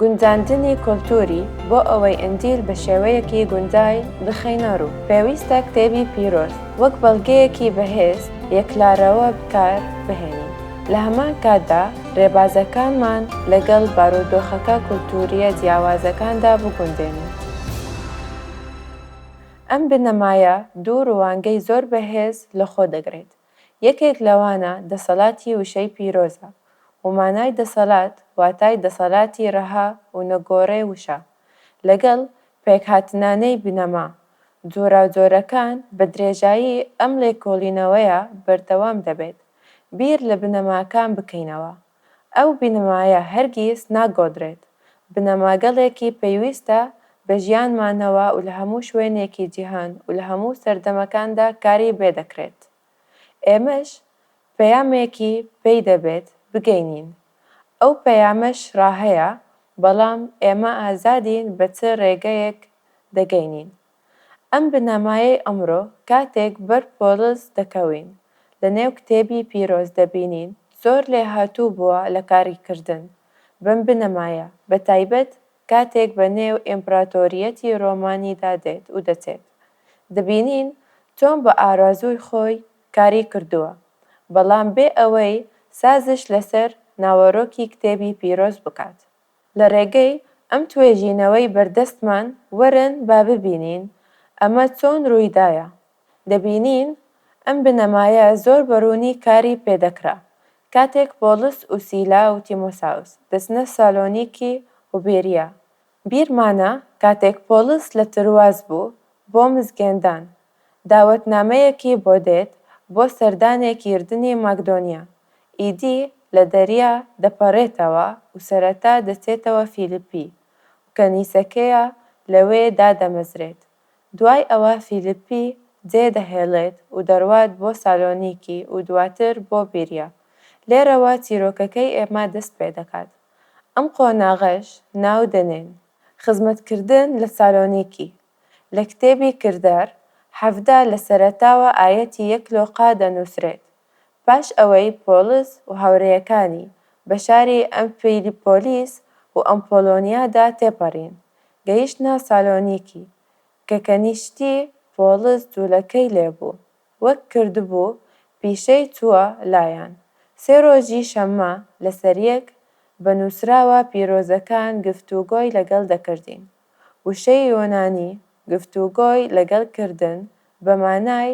گونجاندنی کولتووری، بۆ ئەوەی ئینجیل بە شێوەیەکی گونجای بخەینە ڕوو، پێویستە کتێبی پیرۆز وەک بەڵگەیەکی بەهێز یەکلارەوە بکار بهێنین، لە هەمان کاتدا ڕێبازەکانمان لەگەڵ بارودۆخەکە کولتوورییە جیاوازەکاندا بگونجێنین. ئەم بنەمایە دوو ڕوانگەی زۆر بەهێز لەخۆ دەگرێت، یەکێک لەوانە دەسەڵاتی وشەی پیرۆزە و مانای دەسەڵات واتای دەسەڵاتی ڕەها و نەگۆڕێ وشە لەگەڵ پێکهاتنانەی بنەما جۆراوجۆرەکان بە درێژایی ئەم لێکۆڵینەوەیە بەردەوام دەبێت بیر لە بنەماکان بکەینەوە ئەو بنەمایە هەرگیز ناگۆڕدرێت بنەماگەلێکی پەیوەستە بە ژیانمانەوە و لە هەموو شوێنێکی جیهان و لە هەموو سەردەمەکاندا کاری پێدەکرێت. ئێمەش پەیامێکی پێی دەبێت بگەینین، ئەو پەیامەش ڕاهەیە، بەڵام ئێمە ئازادین بە چ ڕێگەیەک دەگەینین. ئەم بنەمایەی ئەمڕۆ کاتێک بەر پۆڵس دەکەوین لە نێو کتێبی پیرۆز دەبینین زۆر لێهاتوو بووە لە کاریکردن بەم بنەمایە بە تایبەت کاتێک بە نێو ئیمپراتۆریەتی ڕۆمانیدا دێت و دەچێت دەبینین چۆن بە ئارەزووی خۆی کاری کردووە بەڵام بێ ئەوەی سازش لەسەر ناوەرۆکی کتێبی پیرۆز بکات. لە ڕێگەی ئەم توێژینەوەی بەردەستمان وەرن با ببینین ئەمە چۆن ڕوویدایە. دەبینین ئەم بنەمایە زۆر بە ڕوونی کاری پێدەکرا کاتێک پۆڵس و سیلا و تیمۆساوس دەچنە سالۆنیکی و بێریا. بیرمانە کاتێک پۆڵس لە ترواس بوو بۆ مزگێندان، داوەتنامەیەکی بۆ دێت بۆ سەردانێکیردنی ماکدۆنیا، ئیدی لە دەریا دەپەڕێتەوە و سەرەتا دەچێتەوە فیلیپی و کەنیسەکەیە لەوێ دادەمەزرێت. دوای ئەوە فیلیپی جێ دەهێڵێت و دەڕوات بۆ سالۆنیکی و دواتر بۆ بیریا. لێرەوە چیرۆکەکەی ئێمە دەست پێدەکات. ئەم قۆناغەش ناو دەنێن. خزمەتکردن لە سالۆنیکی. لە کتێبی کردار، 17 لە سەرەتاوە ئایەتی یەک لۆقا دەنووسرێت. پاش ئەوەی پۆڵس و هاورێیەکانی بە شاری ئەمفیپۆلیس و ئەپۆلۆنیادا تێپەڕین، گەیشتنە سالۆنیکی، کە کەنیشتی پۆڵس جوولەکەی لێبوو، وەک کردبوو پیشەی چووە لایان، سێ ڕۆژی شەممە لەسەر یەک بە نووسراوە پیرۆزەکان گفتوگۆی لەگەڵ دەکردین. وشەی یۆنانی گفتوگۆی لەگەڵ کردن بە مانای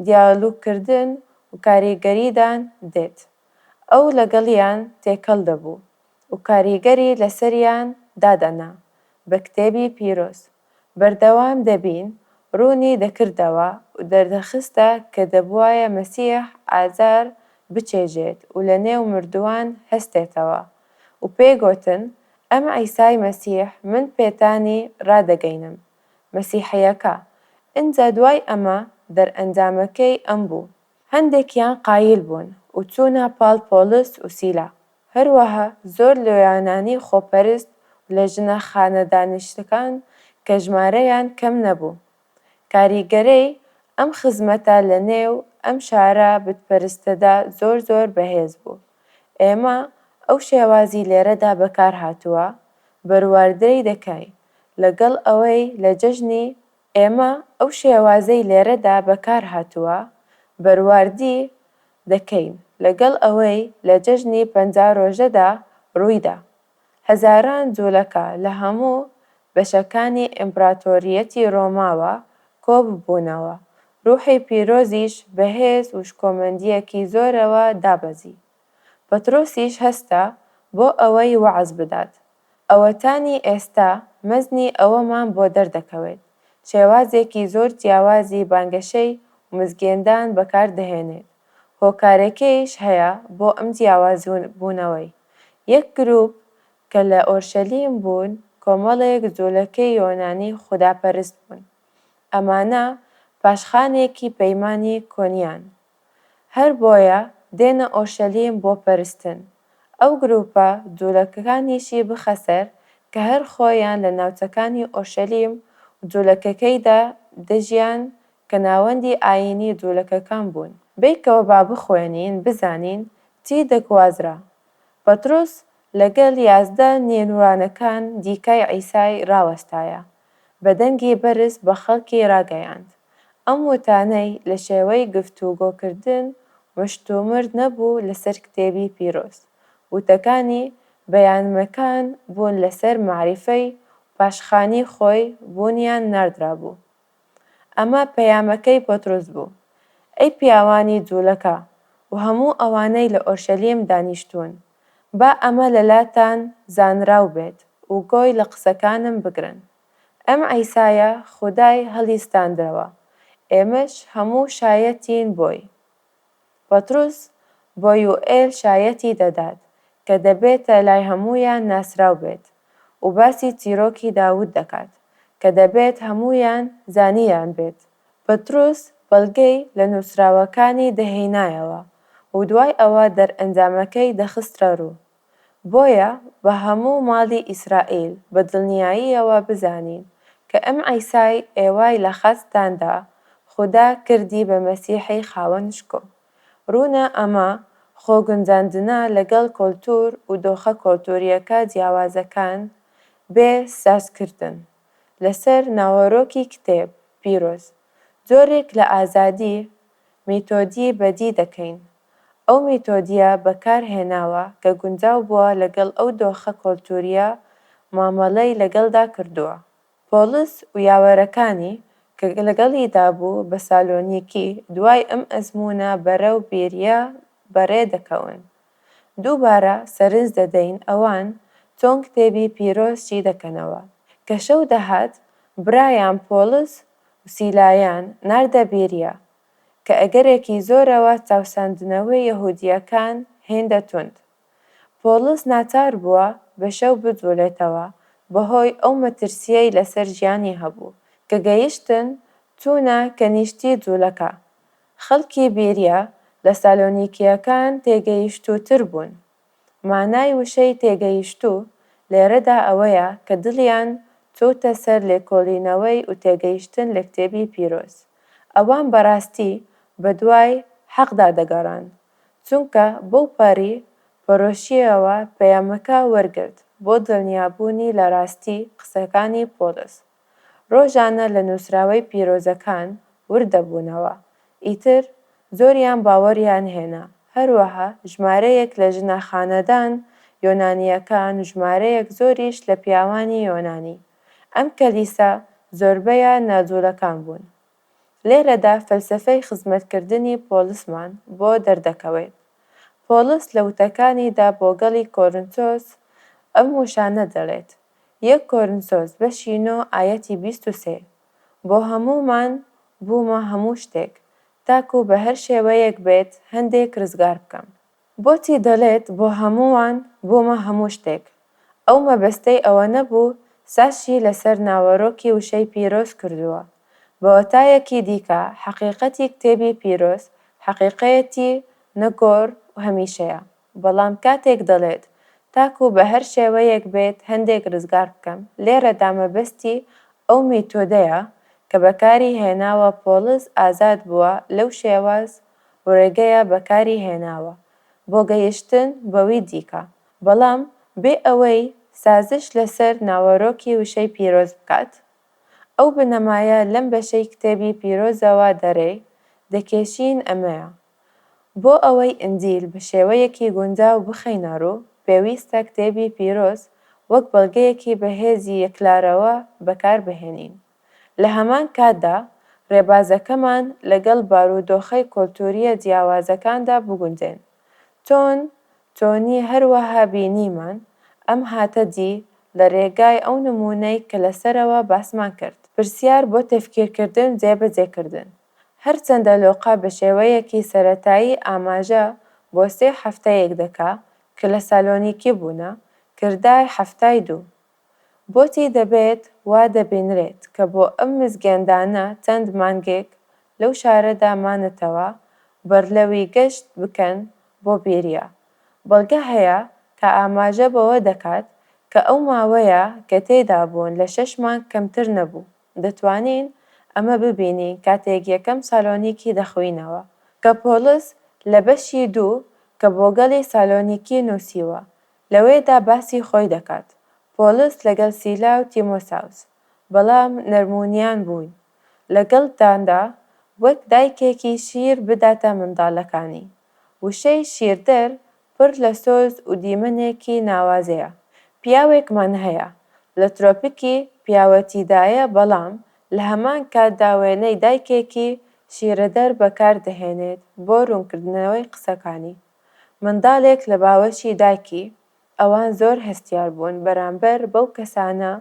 دیالوگکردن و کاریگەریدان دێت. ئەو لەگەڵیان تێکەڵ دەبوو و کاریگەری لەسەریان دادەنا بە کتێبی پیرۆز. بەردەوام دەبین ڕوونی دەکردەوە و دەردەخستە کە دەبوایە مەسیح ئازار بچێژێت و لەنێو مردووان هەستێتەوە و پێی گۆتن، ئەم عیسای مەسیح من پێتانی ڕادەگەینم، مەسیحییەکە. ئینجا دوای ئەمە دەرئەنجامەکەی ئەم بوو. هەندێکیان قایل بوون و چوونە پاڵ پۆڵس و سیلا، هەروەها زۆر لە یۆنانی خۆپەرست و لە ژنە خانەدانشتەکان کە ژمارەیان کەم نەبوو. کاریگەرەی ئەم خزمەتە لە نێو ئەم شارە بتپەرستەدا زۆر زۆر بەهێز بوو. ئێمە ئەو شێوازی لێرەدا بەکار هاتووە بەرواردەی دەکەین لەگەڵ ئەوەی لە جەژنی ئێمە ئەو شێوازەی لێرەدا بەکار هاتووە بەرواردی دەکەین لەگەڵ ئەوەی لە جەژنی 50 ڕۆژەدا ڕوویدا. هەزاران جوولەکە لە هەموو بەشەکانی ئیمپراتۆریەتی ڕۆماوە کۆببوونەوە، ڕوحی پیرۆزیش بە هێز و شکۆمەندییەکی زۆرەوە دابەزی. پەترۆسیش هەستا بۆ ئەوەی وەعز بدات. ئەوەتانی ئێستا مەزنی ئەوەمان بۆ دەردەکەوێت، شێوازێکی زۆر جیاوازی بانگەشەی و مزگێندان بەکار دەهێنێت. هۆکارەکەیش هەیە بۆ ئەم جیاوازبوونەوەی. یەک گروپ کە لە ئۆرشەلیم بوون کۆمەڵێک جوولەکەی یۆنانی خوداپەرست بوون. ئەمانە پاشخانێکی پەیمانی کۆنیان. هەر بۆیە دێنە ئۆرشەلیم بۆ پەرستن. ئەو گروپە جوولەکەکانیشی بخە سەر کە هەر خۆیان لە ناوچەکانی ئۆرشەلیم و جوولەکەکەیدا دەژیان کە ناوەندی ئایینی جوولەکەکان بوون. بێکەوە با بخوێنین بزانین چی دەگوازرا. پەترۆس لەگەل 11 نێروانەکان دیکەی عیسای ڕاوەستایە، بە دەنگی بەرز بە خەڵکی ڕاگەیاند. ئەم وتانەی لە شێوەی گفتوگۆکردن مشتومڕ نەبوو لەسەر کتێبی پیرۆز، وتەکانی بەیاننامەکان بوون لەسەر مەعریفەی پاشخانی خۆی بوونیان ناردرابوو. ئەمە پەیامەکەی پەترۆس بوو، ئەی پیاوانی جوولەکە و هەموو ئەوانەی لە ئۆرشەلیم دانیشتوون، با ئەمە لەلاتان زانراو بێت و گۆی لە قسەکانم بگرن. ئەم عیسایە خودای هەڵیستاندەوە، ئێمەش هەموو شایەتین بۆی. پەترۆس بۆ یوئێل شایەتی دەدات کە دەبێتە لای هەموویان ناسراو بێت و باسی چیرۆکی داود دەکات کە دەبێت هەموویان زانیان بێت. پەترۆس بەڵگەی لە نووسراوەکانی دەهێنایەوە و دوای ئەوە دەرئەنجامەکەی دەخستە ڕوو. بۆیە بە هەموو ماڵی ئیسرائیل بە دڵنیاییەوە بزانین کە ئەم عیسای ئێوەی لە خاچتان دا، خودا کردی بە مەسیحی خاوەن شکۆ. ڕوونە ئەمە خۆگونجاندنە لەگەڵ کولتوور و دۆخە کولتوورییەکە جیاوازەکان بێ سازکردن لەسەر ناوەرۆکی کتێب پیرۆز، جۆرێک لە ئازادی میتۆدی بەدی دەکەین. ئەو میتۆدیە بەکار هێناوە کە گونجاو بووە لەگەڵ ئەو دۆخە کولتوورییە مامەڵەی لەگەڵدا کردووە. پۆڵس و یاوەرەکانی کە لەگەڵیدا بوو بە سالۆنیکی دوای ئەم ئەزموونە بەرەو بیریە بەڕێ دەکەون. دووبارە سەرنج دەدەین ئەوان چۆن کتێبی پیرۆز شی دەکەنەوە. کە شەو دەهات برایان پۆڵس و سیلایان ناردە بیریە کە ئەگەرێکی زۆرەوە چاوساندنەوەی یەهودییەکان هێندە توند. پۆڵس ناچار بووە بە شەو بجوڵێتەوە بەهۆی ئەو مەترسییەی لەسەر ژیانی هەبوو. کە گەیشتن چوونە کەنیشتی جوولەکە. خەڵکی بیریە لە سالۆنیکییەکان تێگەیشتووتر بوون. مانای وشەی تێگەیشتوو لێرەدا ئەوەیە کە دڵیان چۆتە سەر لێکۆڵینەوەی و تێگەیشتن لە کتێبی پیرۆز. ئەوان بەڕاستی بەدوای حەقدا دەگەڕان، چونکە بەوپەڕی پەرۆشییەوە پەیامەکە وەرگرت بۆ دڵنیابوونی لە ڕاستی قسەکانی پۆڵس. ڕۆژانە لە نووسراوەی پیرۆزەکان ورد دەبوونەوە، ئیتر زۆریان باوەڕیان هێنا، هەروەها ژمارەیەک لە ژنە خانەدان یۆنانییەکان و ژمارەیەک زۆریش لە پیاوانی یۆنانی. ئەم کەلیسا زۆربەیان ناجوولەکان بوون. لێرەدا فەلسەفەی خزمەتکردنی پۆڵسمان بۆ دەردەکەوێت. پۆڵس لە وتەکانیدا بۆ گەڵی کۆرنسۆس ئەم وشانە دەڵێت، یەک کۆرنسۆس بەشی نۆ ئایەتی 23، بۆ هەموومان بوومە هەموو شتێک، تاکو بە هەر شێوەیەک بێت هەندێک ڕزگار بکەم. بۆچی دەڵێت بۆ هەمووان بوومە هەموو شتێک؟ ئەو مەبەستەی ئەوە نەبوو ساشی لەسەر ناوەرۆکی وشەی پیرۆز کردووە. بە واتایەکی دیکە حەقیقەتی کتێبی پیرۆز حەقیقەیەتی نەگۆڕ و هەمیشەیە. بەڵام کاتێک دەڵێت تاکو بە هەر شێوەیەک بێت هەندێک ڕزگار بکەم لێرەدا مەبەستی ئەو میتۆدەیە کە بەکاری هێناوە پۆڵس ئازاد بووە لەو شێواز و ڕێگەیە بەکاری هێناوە بۆ گەیشتن بەوی دیکە بەڵام بێ ئەوەی سازش لەسەر ناوەرۆکی وشەی پیرۆز بکات. ئەو بنەمایە لەم بەشەی کتێبی پیرۆزەوە دەرێی دەکێشین ئەمەیە، بۆ ئەوەی ئینجیل بە شێوەیەکی گونجاو بخەینە ڕوو، پێویستە کتێبی پیرۆز وەک بەڵگەیەکی بەهێزی یەکلارەوە بەکار بهێنین. لە هەمان کاتدا ڕێبازەکەمان لەگەڵ بارودۆخە کولتوورییە جیاوازەکاندا بگونجێن. چۆن چۆنی هەروەها بینیمان ئەم هاتە دی لە رێگای ئەو نموونەی کە لە سەرەوە باسمان کرد. پرسیار بۆ تەفکیرکردن جێبەجێکردن. هەرچەندە لۆقا بە شێوەیەکی سەرەتایی ئاماژە بۆ سێ هەفتەیەک دەکا کە لە سالۆنیکی بوونە، کردار 72. بۆچی دەبێت وا دەبینرێت کە بۆ ئەم مزگێندانە چەند مانگێک لەو شارەدا مانەتەوە بەرلەوی گەشت بکەن بۆ بیریا؟ بەڵگە هەیە کە ئاماژە بەوە دەکات کە ئەو ماوەیە کە تێیدا بوون لە شەش مانگ کەمتر نەبوو. دەتوانین ئەمە ببینین کاتێک یەکەم سالۆنیکی دەخوینەوە کە پۆڵس لە بەشی دوو کە بۆ گەڵی سالۆنیکی نووسیوە. لەوێدا باسی خۆی دەکات. پۆڵس لەگەڵ سیلا و تیمۆساوس، بەڵام نەرمونیان بووین لەگەڵتاندا وەک دایکێکی شیر بداتە منداڵەکانی. وشەی شیردەر پڕ لە سۆز و دیمەنێکی ناوازەیە. پیاوێکمان هەیە لە ترۆپکی پیاوەتیدایە بەڵام لە هەمان کاتدا وێنەی دایکێکی شیرەدەر بەکار دەهێنێت بۆ روونکردنەوەی قسەکانی. منداڵێک لە باوەشی دایکی، ئەوان زۆر هەستیار بوون بەرامبەر بەو کەسانە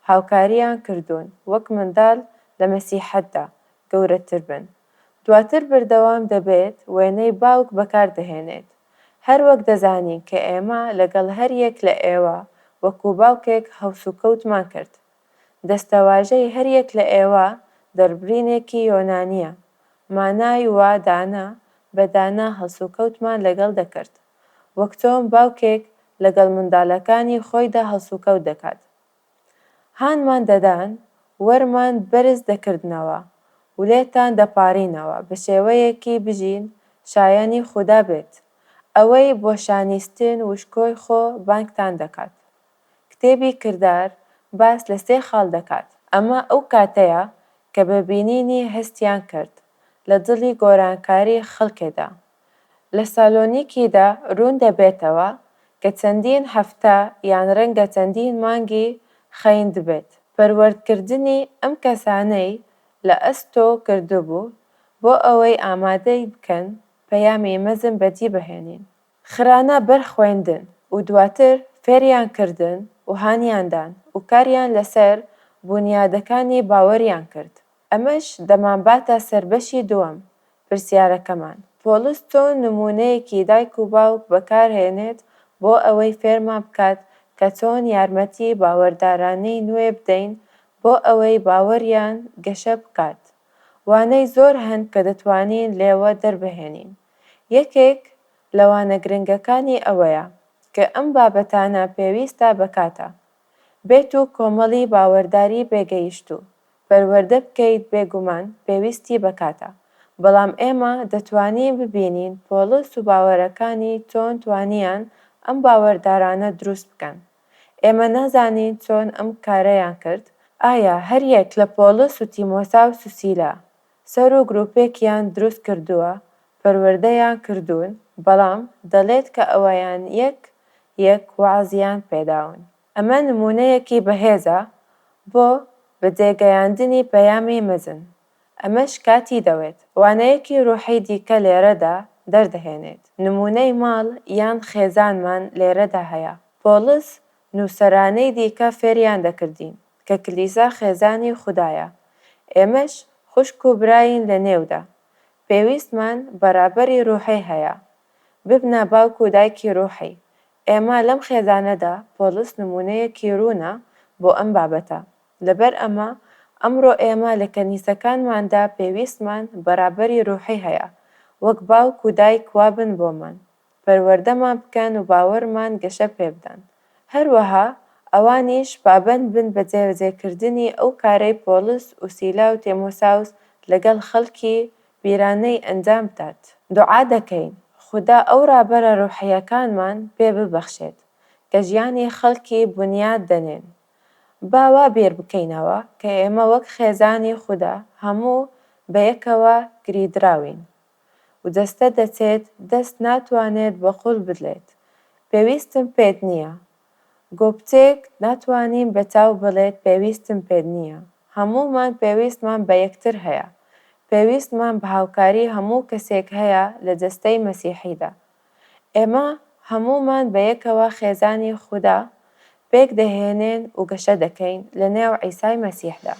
هاوکاریان کردوون وەک منداڵ لە مەسیحەتدا گەورەتر بن. دواتر بەردەوام دەبێت وێنەی باوک بەکار دەهێنێت. هەر وەک دەزانین کە ئێمە لەگەڵ هەر یەک لە ئێوە وەکو باوکێک هەڵسوکەوتمان کرد. دەستەواژەی هەر یەک لە ئێوە دەربڕینێکی یۆنانییە، مانای وا دانە بە دانە هەڵسوکەوتمان لەگەڵ دەکرد، وەک چۆن باوکێک لەگەڵ منداڵەکانی خۆیدا هەڵسوکەوت دەکات. هانمان دەدان، وەرمان بەرز دەکردنەوە و لێتان دەپاڕینەوە بە شێوەیەکی بژین شایەنی خودا بێت، ئەوەی بۆ شانیستن و شکۆی خۆ بانگتان دەکات. کتێبی کردار باس لە سێ خاڵ دەکات. ئەمە ئەو کاتەیە کە بە بینینی هەستیان کرد لە دڵی گۆرانکاری خەڵکێدا. لە سالۆنیکیدا روون دەبێتەوە کە چەندین هەفتە یان رەنگە چەندین مانگی خایندبێت. پەروەردکردنی ئەم کەسانەی لە ئەستۆ کردبوو بۆ ئەوەی ئامادەی بکەن پەیامی مەزن بەدی بهێنین. خرانە بەر خوێندن و دواتر فێریان کردن و هانیان دان و کاریان لەسەر بونیادەکانی باوەریان کرد. ئەمەش دەمانباتە سەر بەشی دووەم پرسیارەکەمان، پۆڵس چۆن نموونەیەکی دایک و باوک بەکارهێنێت بۆ ئەوەی فێرمان بکات کە چۆن یارمەتی باوەردارانی نوێ بدەین بۆ ئەوەی باوەریان گەشە بکات؟ وانەی زۆر هەن کە دەتوانین لێوە دەربهێنین. یەکێک لە وانە گرنگەکانی ئەوەیە کە ئەم بابەتانە پێویستە بە کاتە. بێت و کۆمەڵی باوەرداری پێگەیشتوو پەروەردە بکەیت بێ گومان پێویستی بە کاتە، بەڵام ئێمە دەتوانین ببینین پۆڵس و باوەرەکانی چۆن توانیان ئەم باوەردارانە دروست بکەن. ئێمە نازانین چۆن ئەم کارەیان کرد، ئایا هەریەک لە پۆڵس و تیمۆساوس و سیلا سەر و گروپێکیان دروست کردووە پەروەردەیان کردوون، بەڵام دەڵێت کە ئەویان یەک یەک وەعزیان پێداون. ئەمە نموونەیەکی بەهێزە بۆ بەجێگەیاندنی پەیامی مەزن. ئەمەش کاتی دەوێت. وانەیەکی ڕوحی دیکە لێرەدا دەردەهێنێت. نموونەی ماڵ یان خێزانمان لێرەدا هەیە. پۆڵس نووسەرانەی دیکە فێریان دەکردین کە کلیسا خێزانی خودایە. ئێمەش خوشک و براین لە نێودا. پێویستمان بە ڕابەری ڕوحی هەیە. ببنە باوک و دایکی ڕوحی. ئێمە لەم خێزانەدا پۆڵس نموونەیەکی ڕوونە بۆ ئەم بابەتە. لەبەر ئەمە ئەمڕۆ ئێمە لە کەنیسەکانماندا پێویستمان بە ڕابەری ڕوحی هەیە وەک باوک و دایک وابن بۆمان، پەروەردەمان بکەن و باوەڕمان گەشە پێبدەن. هەروەها ئەوانیش پابەند بن بە جێبەجێکردنی ئەو کارەی پۆڵس و سیلا و تیمۆساوس لەگەڵ خەڵکی بیرانەی ئەنجام بدات. دوعا دەکەین خودا ئەو ڕابەرە ڕوحییەکانمان پێ ببەخشێت کە ژیانی خەڵکی بونیاد دەنێن. با وا بیر بکەینەوە کە ئێمە وەک خێزانی خودا هەموو بەیەکەوە گریدراوین و جەستە دەچێت دەست ناتوانێت بە قوڵ بڵێت پێویستم پێت نییە گۆپچێک ناتوانین بە چاو بڵێت پێویستم پێت نییە هەموومان پێویستمان بە یەکتر هەیە پێویستمان بە هاوکاری هەموو کەسێک هەیە لە جەستەی مەسیحیدا ئێمە هەموومان بەیەکەوە خێزانی خودا پێک دەهێنێن و گەشە دەکەین لە نێو عیسای مەسیحدا.